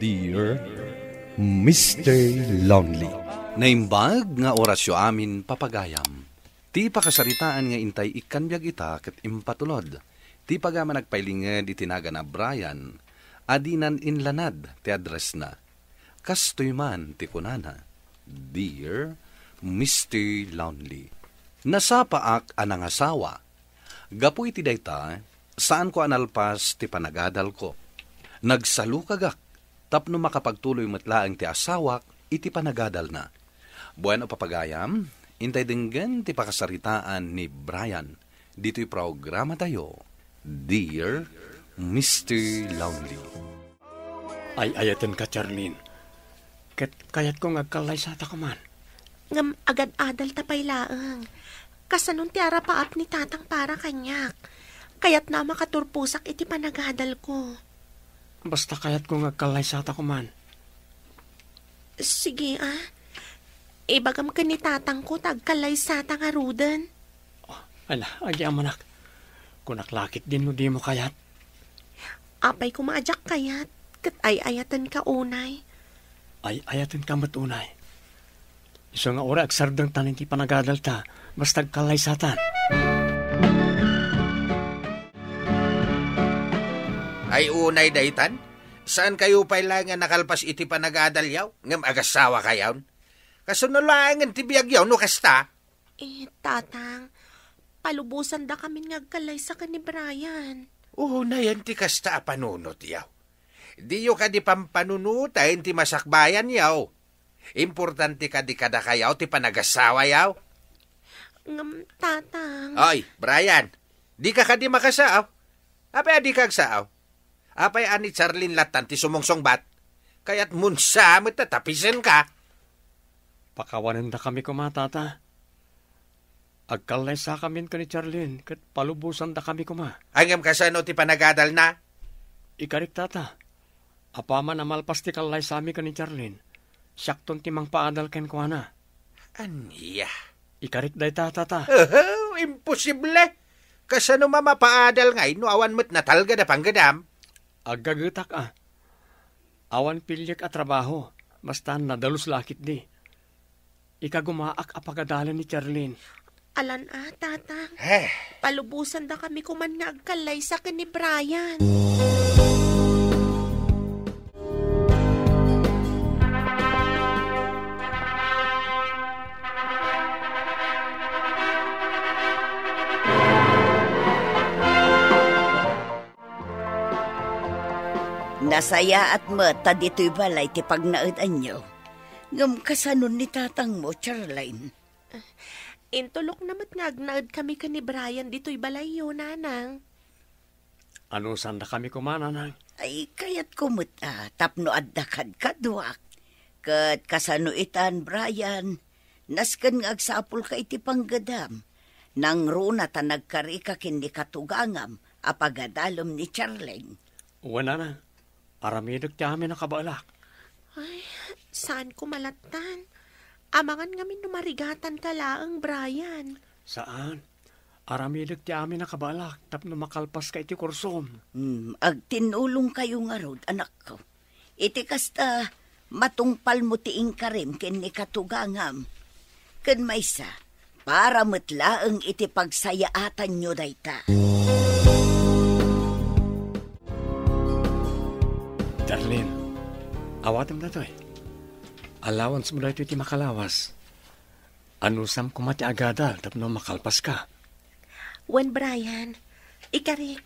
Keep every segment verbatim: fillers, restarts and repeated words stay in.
Dear Mister Lonely. Naimbag nga orasyo amin, papagayam. Ti pakasaritaan nga intay ikkan biag ita ket impatulod. Ti pagaman agpailinged iti nagana Brian, a dinan inlanad ti addressna. Kastoy man ti kunana, "Dear Mister Lonely, nasapaak a nangasawa. Gapu iti dayta, saanko a nalpas ti panagadalko. Nagsalukagak tapno makapagtuloy met laeng ti asawak iti panagadalna." Bueno, papagayam, intay denggen ti pakasaritaan ni Brian ditoy programatayo, Dear Mister Lonely. Ay-ayatenka, Charlene. Ket kayatko nga agkallaysata koman. Ngem agad-adalta pay laeng. Kasanon ti arapaap ni Tatang para kaniak? Kayatna a makaturposak iti panagadalko. Basta kayatko nga agkallaysata koman. Sige, a. Ibagam ken ni Tatangko ta agkallaysata ngaruden. Oh, ala, agyamanak. Kunak la ketdin no dimo kayat. Apay koma a diak kayat, ket ay-ayatenka unay. Ay-ayatenka met unay. Isu nga uray agsardengtan iti panagadalta, basta agkallaysatan. Ay unay daytan? Saankayo pay laeng a nakalpas iti panagadalyo, ngem agasawakayon? Kasano laengen ti biagyo no kasta? Eh, Tatang, palubosandakamin nga agkallaysa ken ni Brian. Unayen ti kasta a panunotyo. Diyo kadi pampanunoten ti masakbayanyo. Importante kadi kadakayo ti panagasawayo. Ngem, Tatang. Oy, Brian, dika kadi makasaaw? Apay a dika agsaaw? Apay a ni Charlene lattan ti sumungsungbat? Kayatmon sa met a tapisenka. Pakawanendakami koma, Tata. Agkallaysakamin ken ni Charlene ket palubosandakami koma. Ay, ngem kasano ti panagadalna? Ikarik, Tata. Apaman a malpas ti kallaysami ken ni Charlene, siakton ti mangpaadal kenkuana. Ania? Ikarik dayta, Tata. Ahem, imposible! Kasano a mapaadal ngay no awan met natalged a panggedam? Aggagetak a. Awan piliek a trabaho, basta nadalus la ketdi. Ikagumaak a pagadalen ni Charlene. Alan a, Tatang. Eh. Palubosandakami koman nga agkallaysa ken ni Brian. Nasayaat met ta ditoy balay ti pagnaedanyo. Ngem kasano ni tatangmo, Charlene? Intulokna met nga agnaedkami ken ni Brian ditoy balayyo, Nanang. Anusandakami koma, Nanang? Ay, kayatko met a tapno adda kadkaduak. Ket kasano itan, Brian? Nasken nga agsapulka iti panggedam. Nangruna ta nagkarika ken ni katugangam a pagadalem ni Charlene. Wen, Nanang. Aramidek ti amin a kabaelak. Ay, saan ko malattan. Amangan ngamin no marigatanka laeng, Brian. Saan. Aramidek ti amin a kabaelak tapno makalpaska iti kursom. Hmm, agtinnulongkayo ngarud, anakko. Iti kasta, matungpalmo ti inkarim ken ni katugangam. Ken maysa, para met laeng iti pagsayaatanyo dayta. Darlene, awatem datoy. Allowance mo daytoy ti makalawas. Anusam koma ti agadal tapno makalpaska? Wen, Brian, ikari,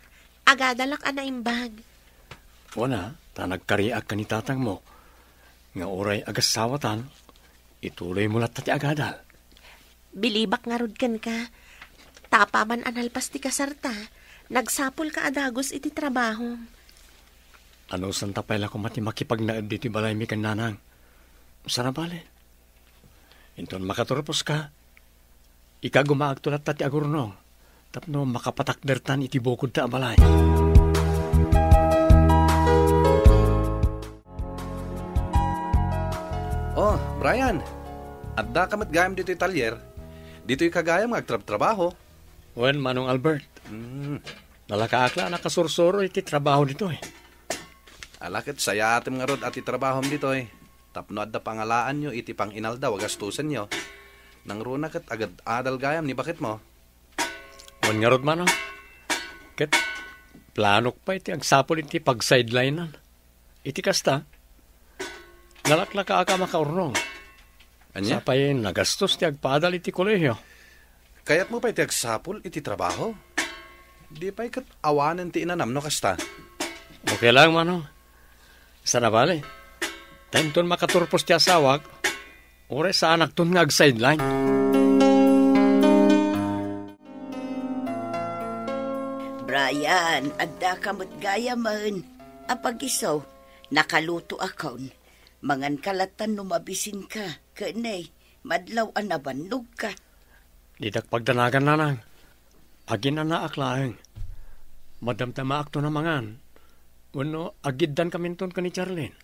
agadalak a naimbag. Wen a, ta nagkariak ken ni tatangmo nga uray agasawatan, ituloymo latta ti agadal. Bilibak ngarud kenka, ta apaman a nalpas ti kasarta, nagsapulka a dagus iti trabahom. Anusanta pay la koma ti makipagnaed ditoy balaymi ken nanang? Saan a bale. Inton makaturposka, ikagumaakto latta ti agurnong tapno makapatakdertan iti bukodta a balay. Oh, Brian, addaka met gayam ditoy talyer. Ditoyka gayam nga agtrabtrabaho. Wen, Manong Albert. Hmm. Nalakaak la a nakasursuro iti trabaho ditoy. Ala ket sayatem ngarud a ti trabahom ditoy, tapno adda pangalaanyo iti panginaldaw a gastusenyo. Nangruna ket agad-adal gayam ni baketmo. Wen ngarud, Manong. Ket planok pay ti agsapul iti pag-sidelinean. Iti kasta, nalaklakaak a makaurnong. Ania? Sa pay nagastos ti agpaadal iti kolehio. Kayatmo pay ti agsapul iti trabaho? Di pay ket awanen ti inanam no kasta. Okay lang, Manong. Sana bale. Ta inton makaturpos ti asawak, uray saanakton nga ag-sideline. Brian, adda ka met gayamen a pagiso. Nakalutoakon. Manganka lattan no mabisinka. Ken, madlaw a nabannogka. Didak pagdanagan, Nanang. Aginanaak laeng. Madamdamaakton a mangan. Wenno agiddan kaminton ken ni Charlene.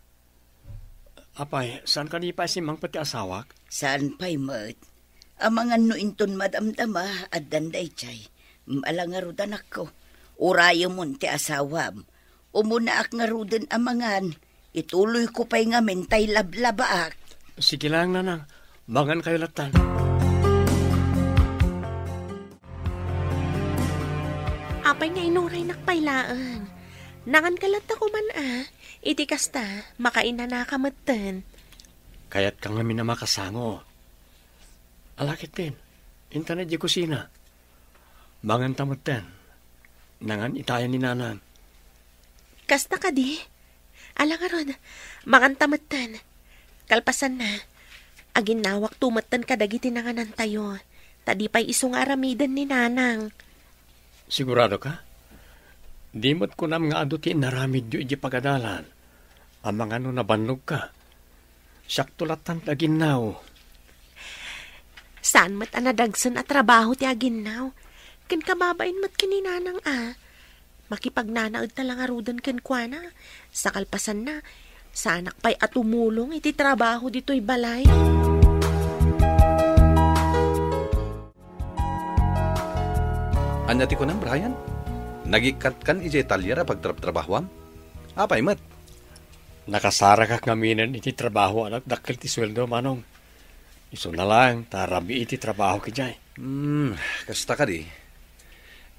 Apay, saan kadi pay simmangpet ti asawak? Saan pay met. Amangan no inton madamdama, addan daydiay. Ala ngarud, anakko. Urayemon ti asawam. Umunaak ngaruden a mangan. Ituloyko pay ngamin tay lablabaak. Sige lang, Nanang. Mangankayo lattan. Apay nga inuraynak pay laeng. Nanganka latta koman a. Iti kasta, makainanaka metten. Kayatka ngamin a makasango. Ala ketdin, intana idiay kusina. Manganta metten. Nangan itayan ni Nanang. Kasta kadi? Ala ngarud, manganta metten. Kalpasanna, aginnawakto metten kadagiti nanganantayo, ta di pay isu nga aramiden ni Nanang. Sigurado ka? Di met kunam nga adu ti inaramidyo idiay pagadalan. Amangan no nabannogka. Siakto lattan ti aginnaw. Saan met a nadagsen a trabaho ti aginnaw. Ken kababain met ken ni Nanang a. Makipagnanaed ta la ngaruden kenkuana. Sa kalpasanna, saanak pay a tumulong iti trabaho ditoy balay. Ania ti kunam, Brian? Nagikkatkan idiay talyer a pagtrabtrabahoam? Apay met? Nakasarakak ngaminen iti trabaho a dakdakkel ti sueldo, Manong. Isuna laeng ta rabii ti trabaho idiay. Hmm, kasta kadi.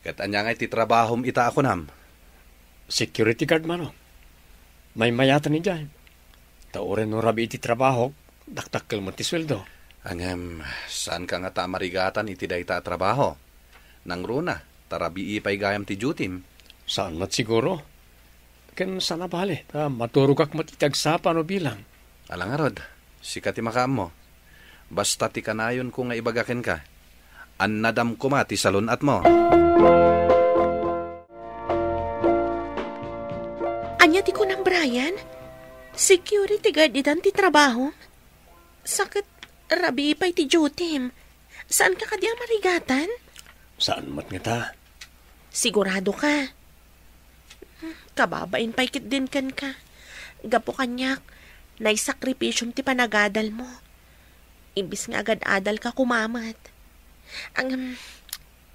Ket ania ngay ti trabahom ita a kunam? Security guard, Manong. Maymayaten idiay. Ta uray no rabii ti trabahok, dakdakkel met ti sueldo. Ngem, saanka ngata a marigatan iti dayta a trabaho? Nangruna, ta rabii pay gayam ti dutim. Saan met siguro. Ken sana bale, ta maturogak met iti agsapa no bilang. Ala ngarud, sika ti makaammo. Basta ti kanayonko nga ibaga kenka, annadam koma ti salun-atmo. Ania ti kunam, Brian? Security guard itan ti trabahom? Sa ket rabii pay ti dutim. Saanka kadi a marigatan? Saan met ngata. Sigurado ka? Kababain pay ketdin kenka. Gapu kaniak, naisakripisyom ti panagadalmo. Imbis nga agad-adal ka koma met. Ang,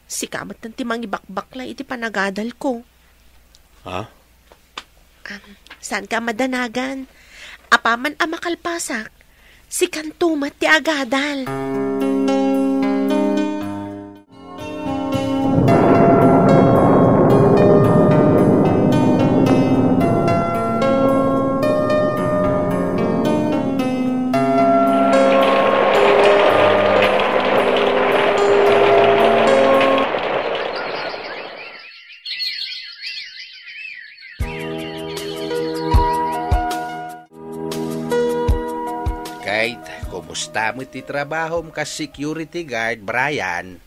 sika met ti mangibakbakla iti panagadalko. Ha? Am, saanka a madanagan. Apaman a makalpasak, sikanto met ti agadal. Kate, kumusta met ti trabahom kas security guard, Brian?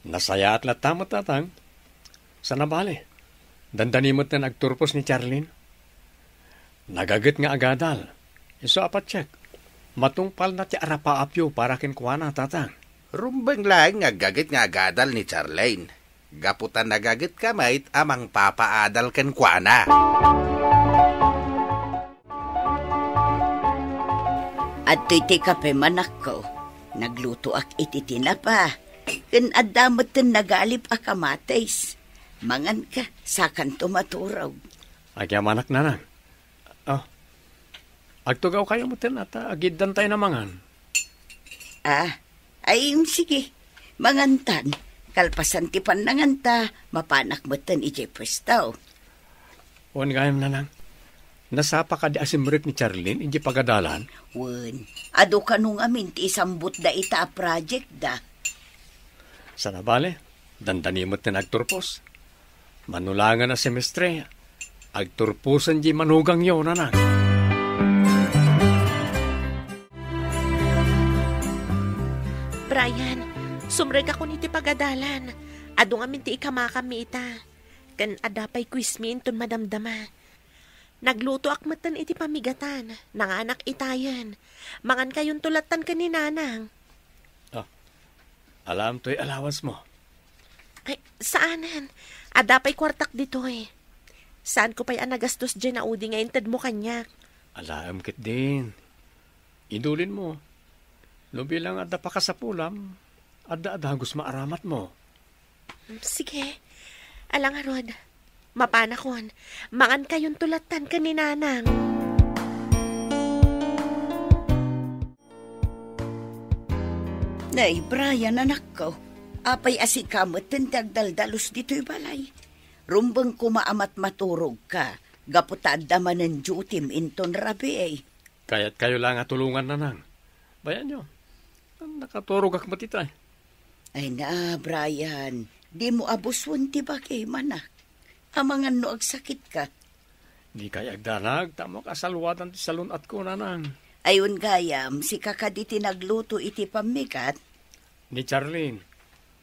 Nasayaat latta met, Tatang. Sana bale, dandani met nga agturpos ni Charlene. Nagaget nga agadal. Isu a patiek, matungpalna ti arapaapyo para kenkuana, Tatang. Rumbeng laeng nga aggaget nga agadal ni Charlene. Gapu ta nagaget ka met a mangpapaadal kenkuana. Adtoy ti kape, manakko. Naglutoak iti tinapa. Ken adda metten nagalip a kamatis. Manganka, sakanto maturog. Agyamanak, Nanang. Agtugawkayo metten, ta agiddan tayo namangan. Ah, ay, sige. Mangantan. Kalpasan ti pannanganta, mapanak metten idiay puesto. Wen gayam, nanang. Nasapa kadi a simrek ni Charlene idiay pagadalan? Wen, adu kano ngamin ti isambutda ita a project da. Sana bale, dandani metten agturpos. Manulangen a semestre, agturposen di manugangyo, nanang. Brian, sumrekakon iti pagadalan. Adu ngamin ti ikamakammi ita. Ken adda pay quizmi inton madamdama. Naglutoak metten iti pamigatan. Nanganak itayen. Mangankayonto lattan ken ni Nanang. Ah, alaem toy allowance mo? Ay, saanen. Adda pay kuartak ditoy. Saanko pay a nagastos diay naudi nga intedmo kaniak. Alaem ketdin. Idulin mo. No bilang adda pakasapulam, adda a dagus maaramatmo. Sige. Ala ngarud, mapanakon. Mangankayonto lattan ken ni Nanang. Nay, Brian, anakko, apay a sika metten ti agdaldalus ditoy balay? Rumbeng koma a matmaturogka, gapu ta adda manen dutim inton rabii. Kayatkayo la nga tulongan, nanang. Bayanyo, nakaturogak met itay. Ay na, Brian, dimo abusuen ti bagim, anak. Amangan no agsakitka. Dikay agdanag, ta makasalwadan ti salun-atko, nanang. Ay, wen gayam, sika kadi ti nagluto iti pammigat? Ni Charlene,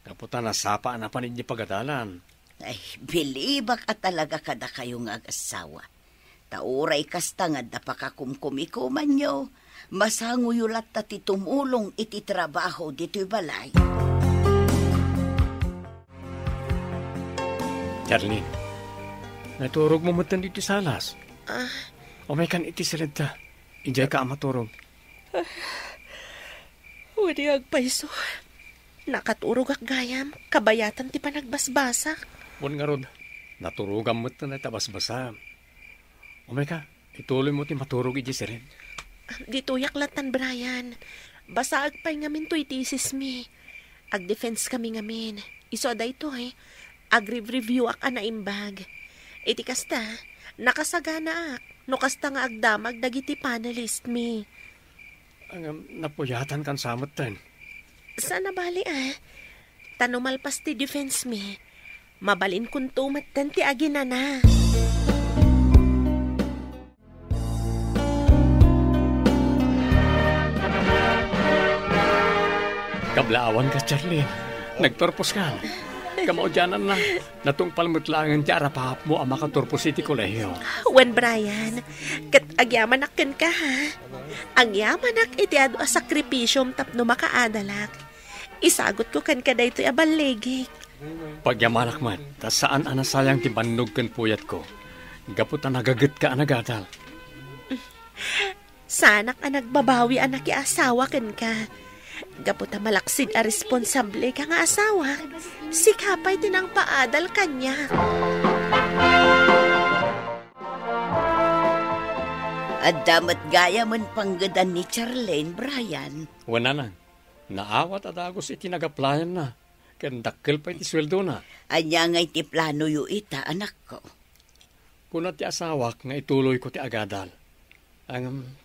gapu ta nasapa a napan idiay pagadalan. Ay, bilibak a talaga kadakayo nga agassawa. Ta uray kasta nga adda pakakumkumikumanyo, masangoyo latta ti tumulong iti trabaho ditoy balay. Charlene, naturogmo metten ditoy salas. Ah. Umaykan iti siledta. Idiayka a maturog. Wen, agpayso. Nakaturogak gayam, kabayatan ti panagbasbasak. Wen ngarud, naturogam met dayta basbasa. Umayka, ituloymo ti maturog idiay sired. Ditoyak lattan, Brian. Basaek pay ngamin toy thesismi. Agdefense kami ngamin. Isu a daytoy, agre-review-ak a naimbag. Iti kasta, nakasaganaak no kasta nga agdamag dagiti panelistmi. Ngem, napuyatankan sa metten. Saan a bali, a. Ta no malpas ti defense mi, mabalinkonto metten ti aginana. Kablaawanka, Charlene. Nagturpos ka. Kamaudiananna, natungpal met laengen ti arapaapmo a makaturpos iti kolehio. Wen, Brian, ket agyamanak kenka, ha? Agyamanak iti adu a sakripisiom tapno makaadalak. Isagutko kenka daytoy a balligik. Pagyamanak met, ta saan a nasayang ti bannog ken puyatko, gapu ta nagagetka a nagadal. Saanak a nagbabawi a nakiasawa kenka. Gapu ta malaksid a responsable ka nga asawa, sika pay ti nangpaadal kaniak. Adda met gayamen panggedan ni Charlene, Brian. Wen, nanang, naawat a dagus iti nag-applyan-na, ken dakkel pay ti sueldona. Ania ngay ti planoyo ita, anakko? Kuna ti asawak nga ituloyko ti agadal. Ngem,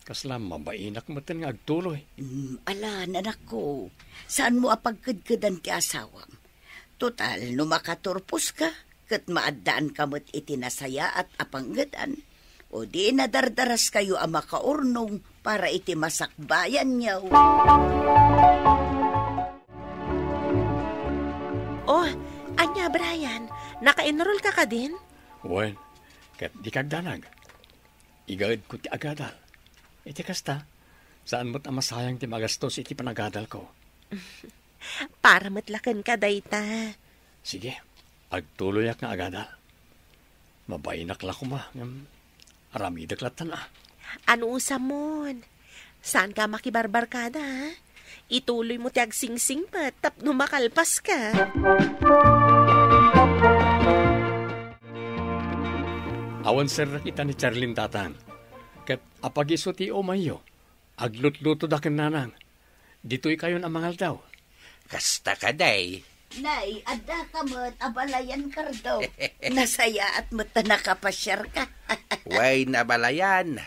kasla mabainak metten nga agtuloy. Mm, ala, anakko, saanmo a pagkedkedan ti asawam. Total, no makaturposka, ket maaddaanka met iti nasayaat a panggedan, o di nadardaraskayo a makaurnong para iti masakbayanyo. Oh, ania, Brian? Naka-enroll ka kadin? Wen, ket dika agdanag. Igaedko ti agadal. Iti kasta, saan met a masayang ti magastos iti panagadalko. Para met la kenka dayta. Sige, agtuloyak nga agadal. Mabainak la koma, ngem aramidek lattan a. Anusamon? Saanka makibarbarkada, ha? Ituloymo ti agsingsingpet tapno makalpaska. Awan serrek ita ni Charlene, tatang. Ket apag-isu ti umayyo, aglutlutoda ken nanang. Ditoy kayon a mangaldaw. Kasta kadi. Nay, adda ka met a balayan, Cardo. Nasayaat met ta nakapasiar ka. Way nabalayan.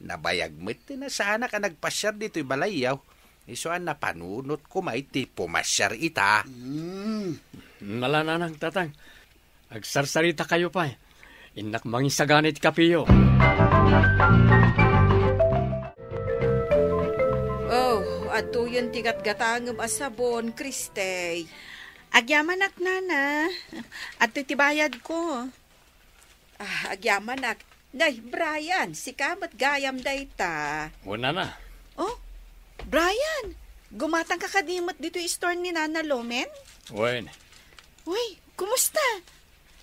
Nabayag met ti nasanak a nagpasiar ditoy balayyo. Isu a napanunot ko may ti pumasiar ita. Hmm. Nala, nanang, tatang. Agsarsarita kayo pay. Innak mangisagana iti kapiyo. Oh, adtoyen ti gatgatangem a sabon, Kristey. Agyamanak, nana. Adtoy ti bayad ko. Ah, agyamanak. Nay, Brian, sika met gayam dayta. Wen, nana. Oh, Brian, gumatang ka kadi met ditoy store ni Nana Lomen? Wen. Uy, kumusta?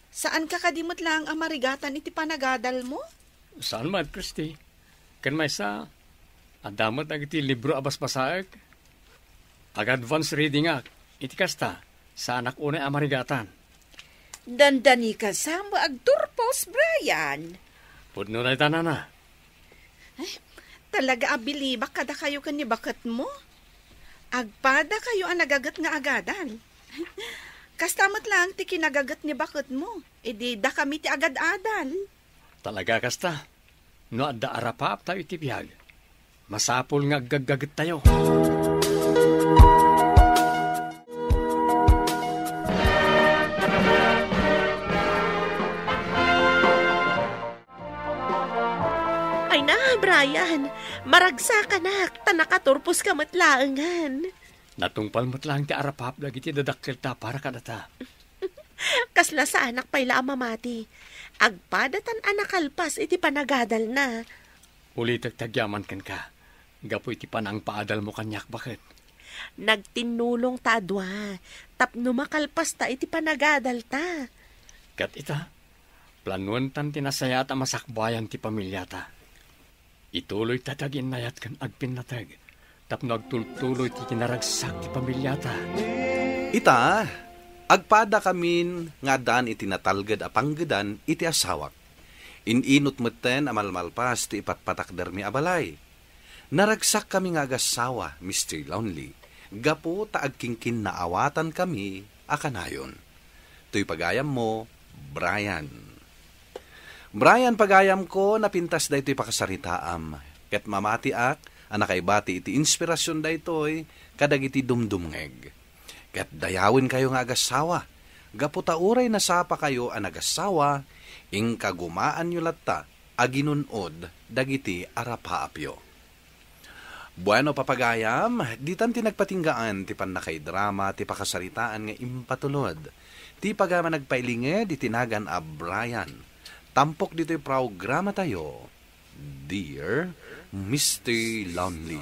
Saan ka kadi met laeng a marigatan iti panagadal mo? Saan met, Christy. Ken maysa, adda met dagiti libro a basbasaek. Ag-advance readingak. Iti kasta, saanak unay a marigatan. Dandani ka sa mo agturpos, Brian. Pudno dayta, nana. Ay, talaga a bilibak kadakayo ken ni baketmo. Agpada kayo a nagaget nga agadal. Kasta met laeng ti kinagaget ni baketmo, idi dakami ti agad-adal. Talaga kasta. No adda arapaap tayo iti biag, masapul nga aggaggaget tayo. Ay na, Brian, maragsakanak, ta nakaturpos ka met laengen. Natungpal met laeng ti arapaap dagiti dadakkelta para kadata. Kasla saanak pay la a mamati. Agpadatan a nakalpas iti panagadalna. Ulitek ti agyaman kenka, gapu iti panangpaadalmo kaniak, baket. Nagtinnulong ta a dua, tapno makalpasta iti panagadalta. Ket ita, planuentan ti nasayaat a masakbayan ti pamiliata. Ituloyta ti aginnayat ken agpinnateg tapno agtultuloy ti kinaragsak ti pamiliata. Ita, agpadakamin nga addaan iti natalged a panggedan iti asawak. In-inut metten a malmalpas ti ipatpatakdermi a balay. Naragsakkami nga agassawa, Mister Lonely, gapu ta agkinkinnaawatankami a kanayon. Toy pagayammo, Brian. Brian, pagayamko, napintas daytoy pakasaritaam, ket mamatiak a nakaibati iti inspirasion daytoy kadagiti dumdumngeg. Ket dayawenkayo nga agassawa, gapu ta uray nasapakayo a nagassawa, inka gumaanyo latta a ginun-od dagiti arapaapyo. Bueno, papagayam, ditan ti nagpatinggaan ti pannakaidrama ti pakasaritaan nga impatulod ti pagayam a nagpailinged iti nagan a Brian. Tampok ditoy programatayo, Dear Mister Lonely.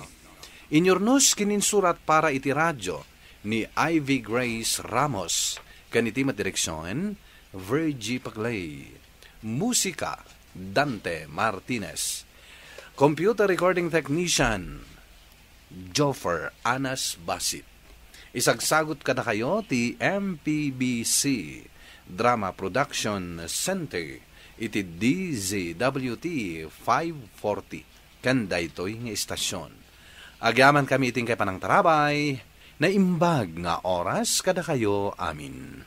Inyurnos ken insurat para iti radio ni Ivy Grace Ramos, ken iti met direksion, Virgie Paclay. Musika, Dante Martinez. Computer recording technician, Joffer Anas Basit. Isagsagut kadakayo ti M P B C Drama Production Center iti D Z W T five forty ken daytoy nga istasyon. Agyamankami iti inkay panangtarabay, naimbag nga oras kadakayo amin.